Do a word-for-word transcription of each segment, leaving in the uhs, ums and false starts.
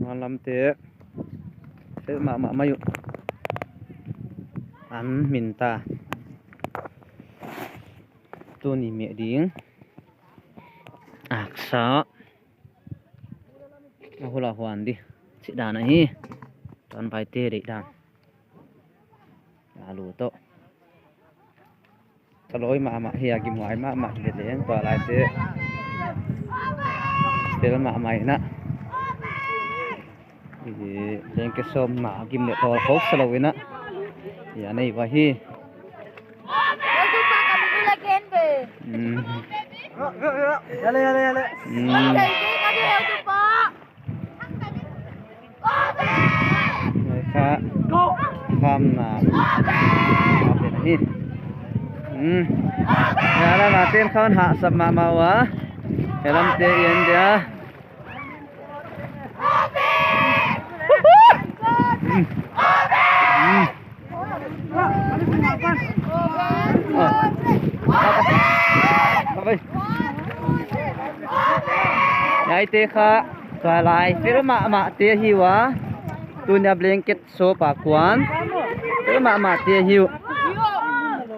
Lamte fel mahmah mai uh. An min ta. Tuni meh ding aksa a hula huan di cih dan ahi. Tuan vaite deih dan a lu tawh. Ka lawi mahmah hi a, gimhuai mahmah hi leng tua laite. Fel mahmah inah i lengke sawm mah gim le tawl khawk sa lo inah i a nei va hi. Mm. Mm. Kha khamna a pen hi. He lam a ten khaun hahsap mahmah uh a, he lamte i en dia. Naite kha tua lai fel mahmahte hi uh a, tunia blanket sawp a kuan fel mahmahte hi uh.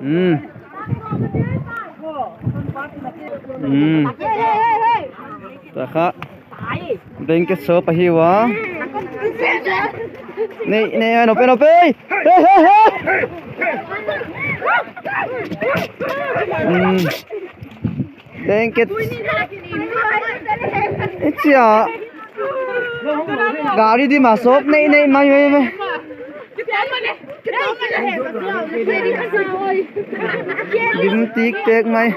Mm. Mm. Tua kha blanket sawp ahi uh a. Nei, nei, nop ei, nop ei. Hei, hei, hei. Mm. Blanket. Icia. Gari di ma sawp nei nei mai mai mai. Dim tik tek mai.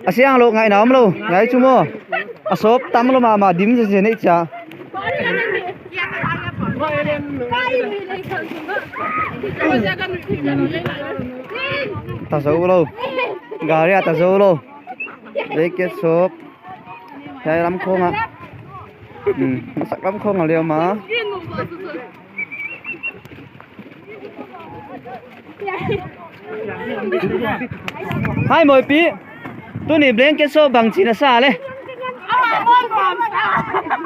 A siang lo ngaihna om lo. Ngai chu maw. A sawp tam lo mahmah dim zia zia nei cia. Ta zo lo. Gari a ta zo lo. Blanket sawp. Hiai lam khawng ah. Hmm, masak lam khawng ah liau ma. Hai Moipi. Tuni blanket sawp bangci na sa le.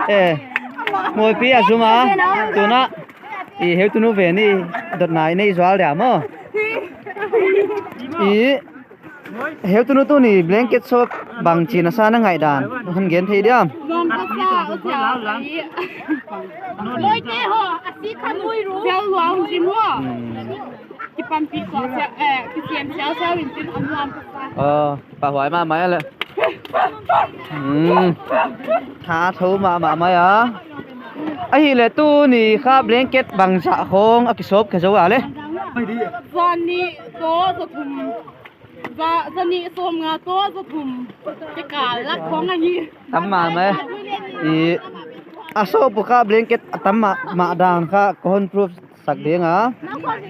Eh. Moipi a zum a. Tuna. I heutunu ve ni dotna i nei zual dia maw. I heutunu tuni blanket sawp bangci na sa na ngaihdan hon gen thei diam? Moite ho, a si kha nui ru. Zel luang zin maw. Hmm. Kipanpih suak siak, eh, kisiam siak siak in cin a nuam ka sa. Aw, pahhuai mahmah a le. Hmm. Tha tho mahmah mai a. Ahih leh tuni kha blanket bangzah khawng a kisawp khe zo a le. Zanih tawh zathum. Za, zanih sawmnga tawh zathum. Kikal lak khawng ahi. Tam mahmah e. I a sawp uh kha blanket a tam mahmah dan kha ka hon proof sak ding a.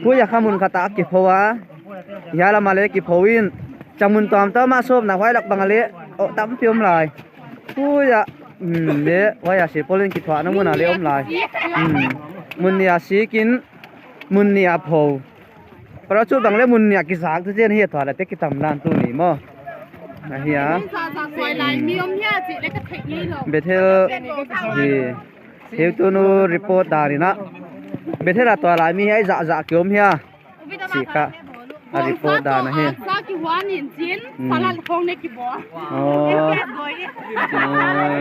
Hui a kha mun khat ah a kipho a. Hiai lam ah le kipho in. Ciang mun tuamtuam ah sawpna huai lak bang ah le. Oh, tampi om lai. Hui a. Hmm, le. Huai a si pawl in kithuahna mun ah le om lai. Hmm. Mun nih a sik in. Mun nih a pho. Parachute bang le mun nih a kizak tu cian hi a thuah la te kitam dan tuni maw. Ahi a. Bethel hi. Heutunu report dan in a. Bethel a tua lai mi hiai zahzah kiom hia. Ci kha a report dan ahi. Sa kihuan in cin, hmm, salat khong ne kibawl. Oh.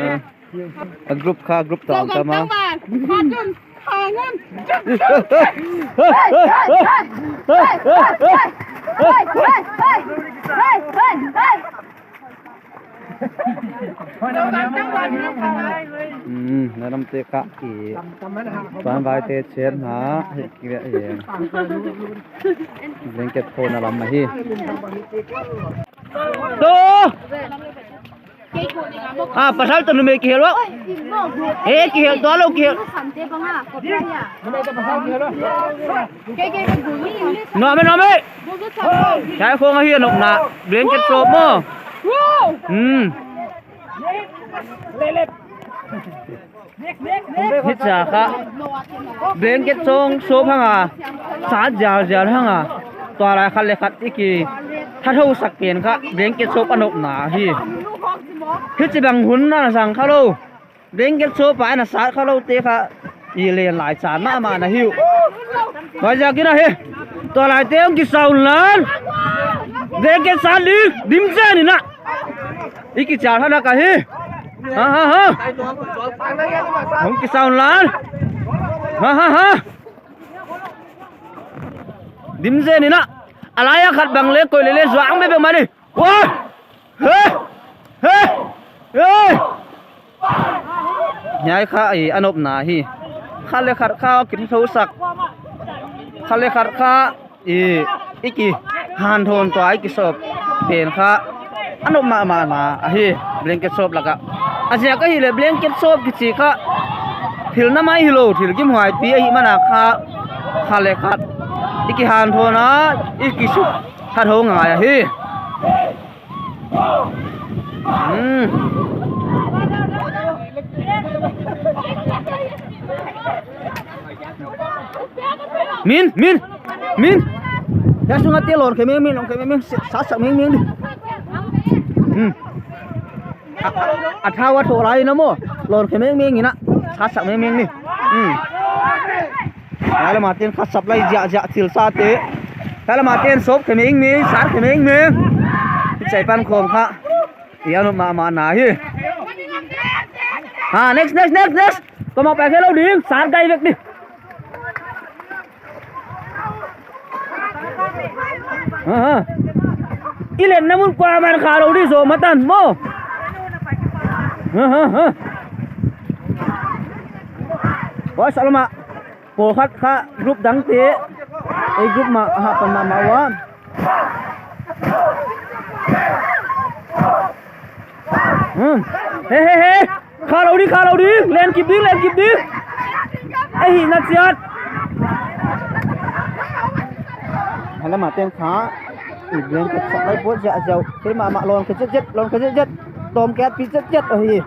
Eh. A group kha group tawh ang kama. Kha cun, kha ngun. Hmm, na lamte kha i tuan vaite chiat hna hi kira hi. Blanket pho na lam ahi. To! Ah, pasal tu numei kihel lo. Eh, kihel tu lo, kihel. Nuam e, nuam e. Hiai khong ahi a nopna. Blanket sawp maw. Hmm. Hi cia kha blanket sawng sawp hang a, sat zialzial hang a, tua lai khat le khat i kithatho sak pen kha blanket sawp a nopna hi. Hi ci bang hun na zang kha lo. Blanket sawp a na sat kha lote kha i len lai caan mahmah na hi uh. Tua ziakin ahi. Tua laite hong kisa un lan. Blanket sat ding dim zen in ah. I kicial hanak ahi. Ha ha ha. Hong kisa un lan. Ha ha ha. Dim zen in ah. A lai-a khat bang le koih le le zuang bebek mah ni. Wah! He! He! He! Hiai kha i a nopna hi. Khat le khat kha kithosak. Khat le khat kha i, i kihanthawn tua i kisawp pen kha a nop mahmahna ahi. Blanket sawp lakah a ziak ahih leh blanket sawp kici kha thil na mai hi lo, thil gimhuaipi ahih manin kha khat le khat i kihanthawn a i kisuk khat ho ngai ahi. Hmm. Min, min, min. Ya sunga te lon khe meng meng, lon khe meng meng, sa sak meng meng di. Hmm. A, a thau a tho lai na maw. Lon khe meng meng ina. Sa sak meng meng ni. Hmm. Hiai lam a ten khat sap lai ziahziah thil sate. Hiai lam a ten sawp khe meng meng, sat khe meng meng. Hi cai pan khawm kha. Hiai a nop mahmahna hi. Ha, next, next, next, next. Kua mah pai khe lo ding, sat gai vek ni. Ha, ha. I letna mun kuaman kha lo ding zaw mah tan maw. Ha, ha, ha. Oi, sa lo mah. Pawlkhat kha group dangte, ei group mah a hahpan mahmah uh a. Hmm. He, he, he. Kha lo ding, kha lo ding. Len kip ding, len kip ding. Ei hih na ciat. Hala mah teng kha. I blanket sak lai puat ziahziah uh. Kei mahmah lawn khe zetzet, lawn khe zetzet. Tawm kei at pi zetzet ahi.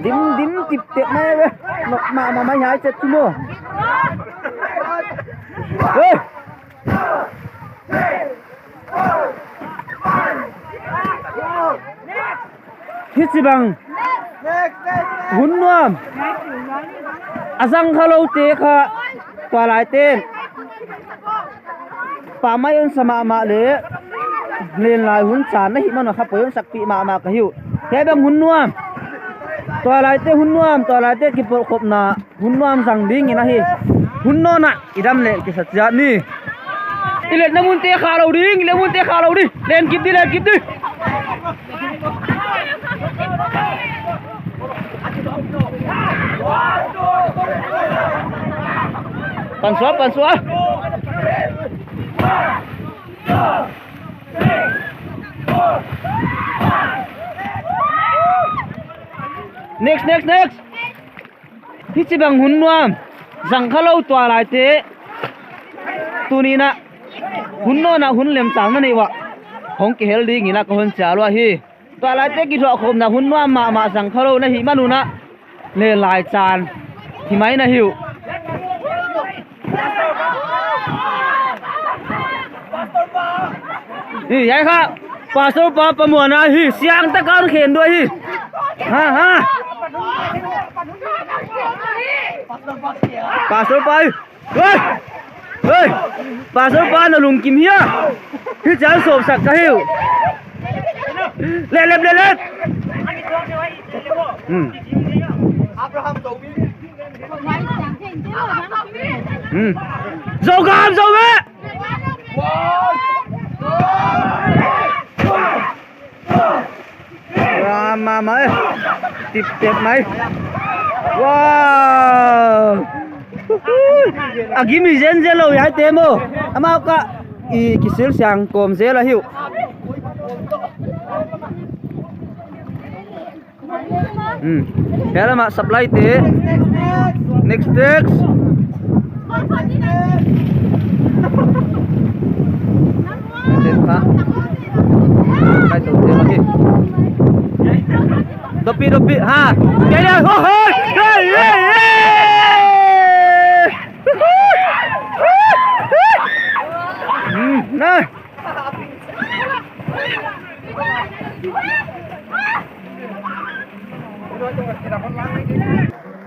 Dim, dim, tip, tip mai ve. Nok mah, mah, mai hai chet tu mo. Hey! Hi ci bang. Hun nuam. A zang kha lo te kha. Tua lai ten. Pammaih hong sa mahmah le lenlai hun caan na hih manun kha poi hong sakpih mahmah ka hi uh. Hiai bang hun nuam. Tua laite hun nuam, tua laite kipawlkhopna hun nuam zang dingin ahi. Hun nawn ah i dam leh kisa ciat ni. I letna munte kha lo ding, i letna munte kha lo ding. Len kip ding, len kip ding. Pansual, pansual. Next, next, next. Hi ci bang hun nuam zang kha lo tua laite. Tuni in ah hun nawn ah hun lemsang na neih uh ah hong kihel dingin ah ka hon cial uh ahi. Tua laite kithuahkhopna hun nuam mahmah zang kha lo na hih manun ah lenlai caan hi mai na hi uh. Hi, hiai kha Pastor pa pamuanna hi, siangtak a hon khen duai hi. Ha, ha. Pastor pa hi. Hei! Hei! Pastor pa na lungkim hia? Hi ciang sawpsak ka hi uh. Lelep, lelep. Hmm. Hmm. Zo gam, zo ve. Ram mahmah e. Tiptep mai. Wow. A gim hi zenzen lo hiaite maw. Amau kha i kisil siang kawm zel ahi uh. Hmm. Hiai lam ah supply te. Next, next. Next, next, ha. Kai to te lagi. Dopi, dopi, ha. Ya, ya, ho, ho. Hey, hey, hey. Hmm, nah.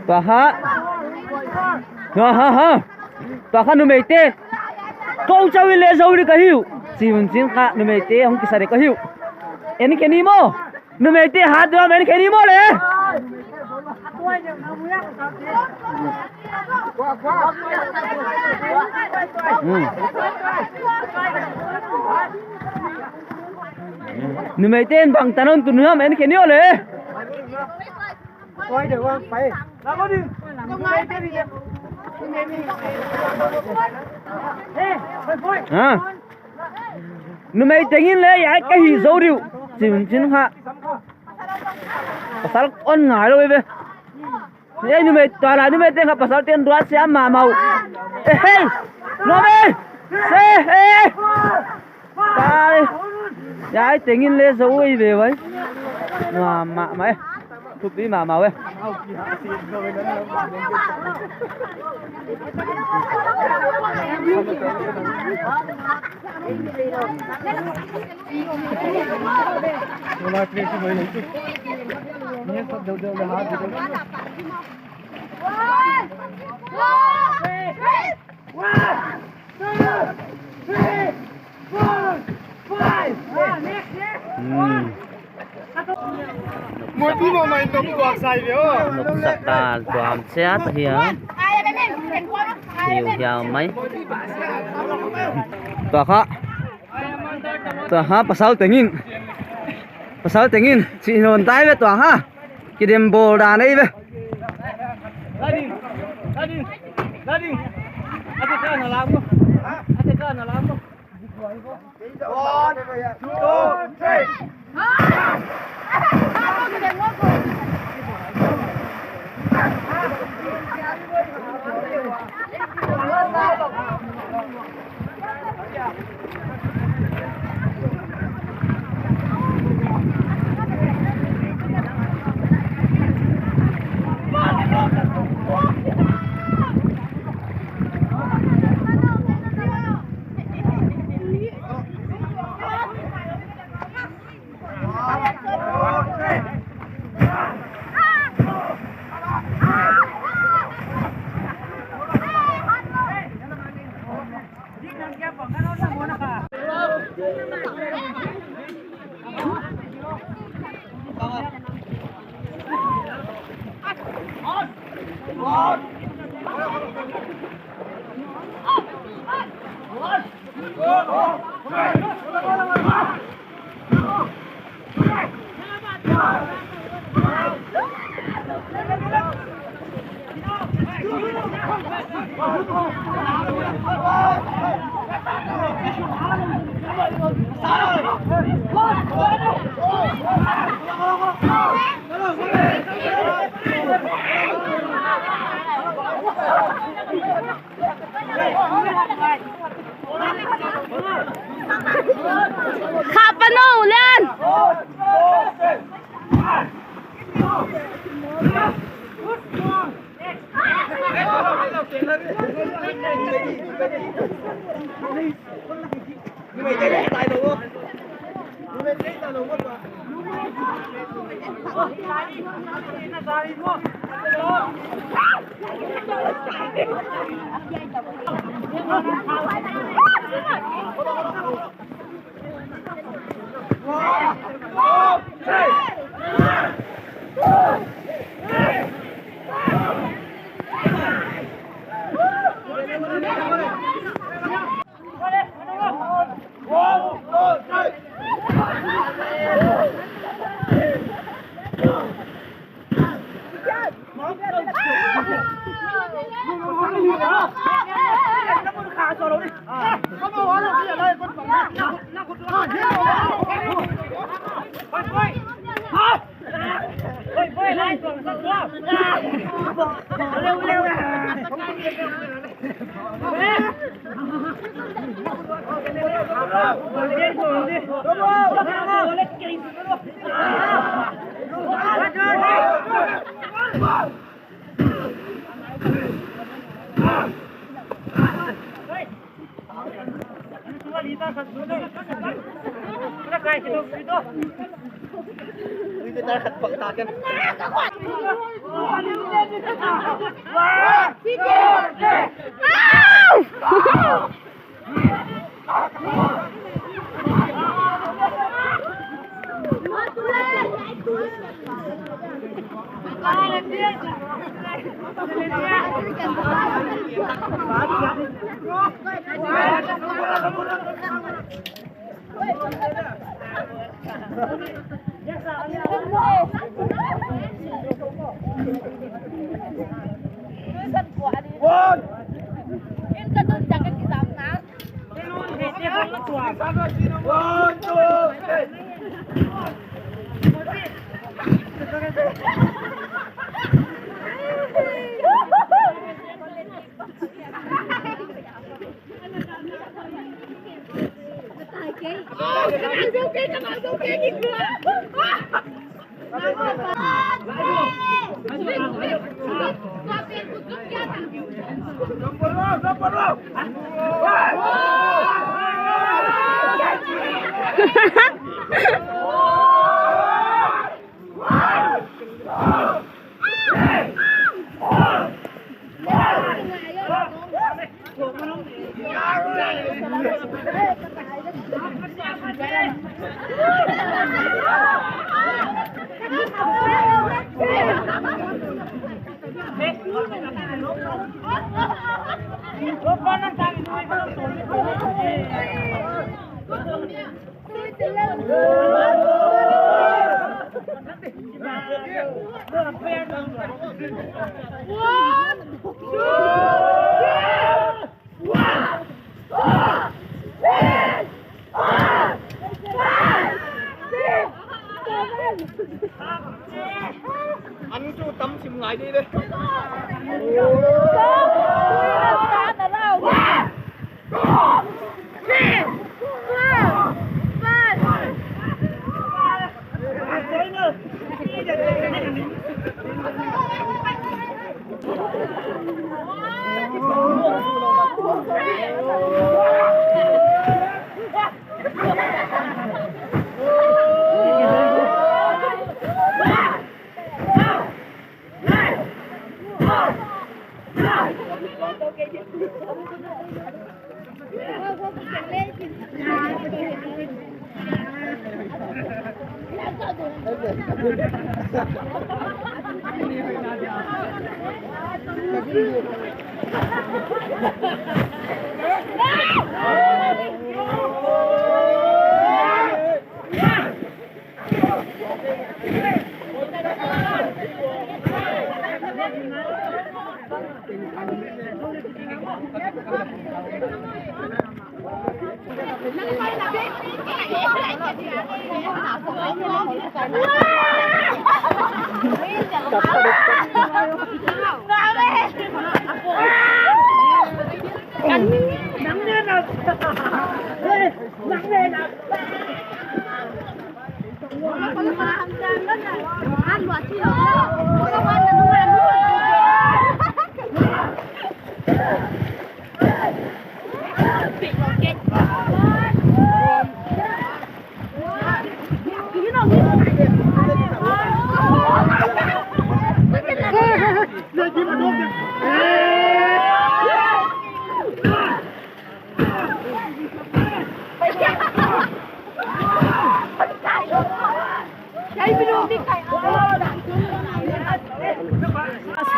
Tua kha. Tua kha ha. Tua kha numeite. Ko cau in le zo ding ka hi uh. Ci un cin kha numeite hong kisa ding ka hi uh. En khe ni maw. Numeite hat dua men khe ni maw le. Hmm. Numeite in bang tan on tu nuam en khe ni maw le. Ha? Numei tengin le yai ka hi zo diu. Cin cin kha. Pasal on ngai lo ve. Ei numei tua la numei teng kha pasal ten duat siam mahmah uh. Eh hei. Numei. Se hei. Tai. Yai tengin le zo ui ve vai. Mahmah mai. Thupi mahmah ve. Nopsak ta tuam sia ta hi a. Hiu hiau mai. Tua kha. Tua kha pasal tengin. Pasal tengin. Cih non tai ve tua kha. Kidem bawl dan ei ve. Khapano, Lian! An cu tam sim ngai dih le.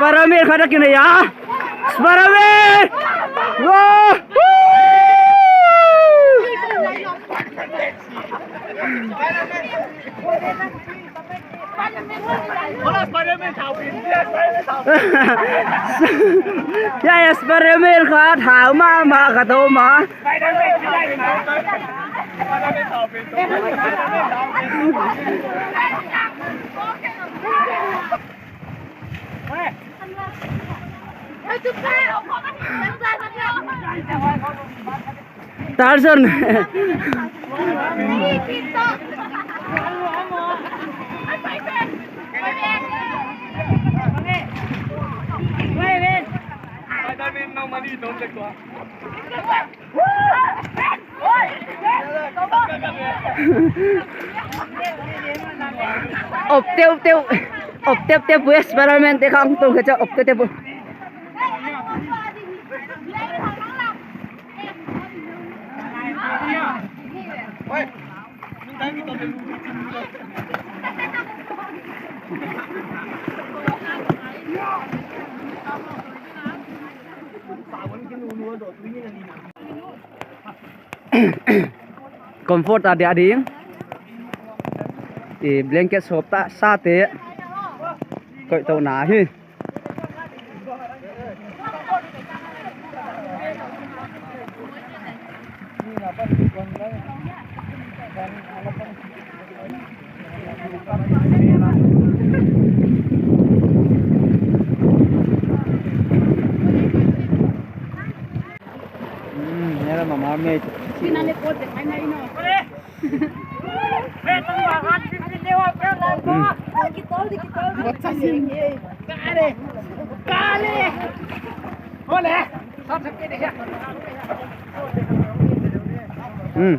Spiderman khat a kinei a. Spiderman! Wow! Ya, ya, Spiderman khat hau mahmah ka tawh ma. Tarzan. Op teu teu. Op teu teu pu, Spiderman te khang tong khe cha op teu teu pu. Comfort a dia ding. I blanket sop ta sa te. Koih to na hi. Hmm, yan ang mga mermaid. Hmm. Hmm.